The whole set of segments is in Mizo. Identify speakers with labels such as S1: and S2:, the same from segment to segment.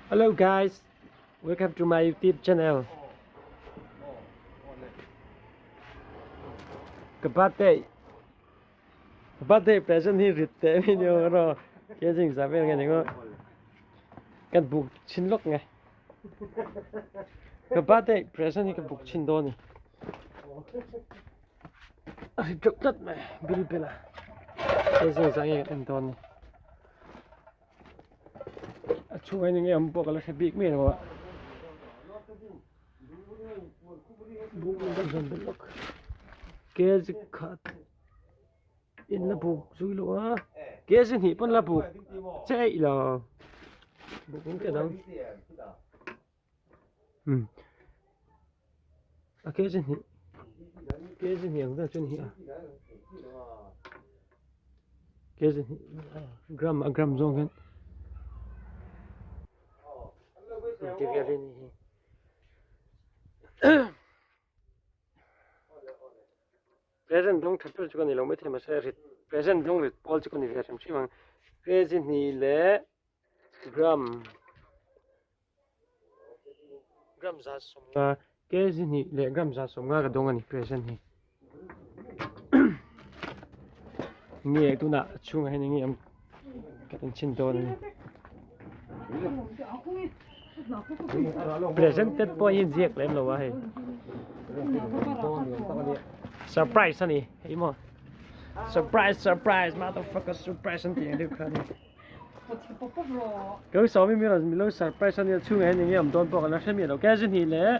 S1: Hello guys, welcome to my YouTube channel. Ka birthday ka birthday present hi rit teh mi ni ro ke jing za vel nge ni ngo kan buk chin lok nge ka birthday present hi ka buk chin dawn ni a rit reuh tlat mai bil bela ke jing za nge kan en dawn ni. A chhungah hian enge awm pawh ka la hre bik mai lo a buk in ka zawn belh lawk kg khat in la buk zui lo a kg hnih pawn la buk che eih lo buk in ka dang umm a kg hnih kg hnih ang vel chu a ni a kg hnih gram a gram zawng hian ti vel hi a ni hi. Present dawng that ber chu ka ni lo maithei mahse rit present dawng rit pawl chu ka ni ve hrim hrim ang kg hnih leh Gram gram za sawmnga kg hnih leh gram za sawmnga ka dawng a ni present hi nge tunah a chhungah hian enge awm ka enchhin dawn a ni presented pawh hi ziak lem lo a hei surprise a ni hei maw surprise surprise motherfucker surprise an tih ang deuh kha a ni. Ka sawmi mi rawn milo surprise ania chhungah hian enge awm dawn pawh ka la hre miah lo kg hnih leh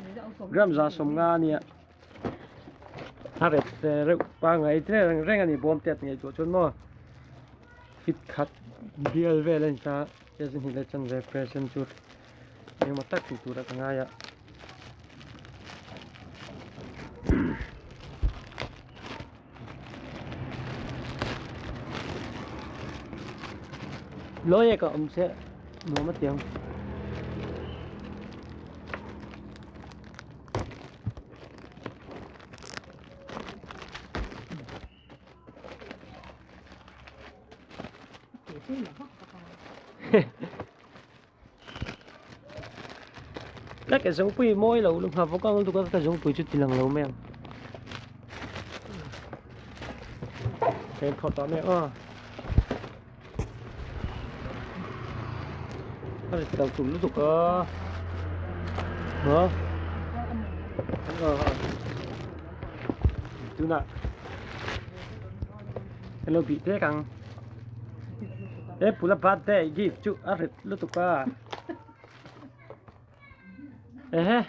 S1: gram za sawmnga ania a ret reuh pangngai te reng reng ani bawm tet ngaihtuah chuan maw fit khat bial vel a ni ta kg hnih leh chanve present chu engemaw tak tih turah ka ngai a. Lawia ka awm se nuam a tiang. Ka ke zungpui mawi lo lu ngha vawk ang lutuk a ka zungpui chu ti lang lo mai ang. Ka in phawrh tawh mai ang aw. A rit lo tum lutuk a. Ha? Tunah ka lo bih tek ang. He pula birthday gift chu a rit lutuk a. Ehe.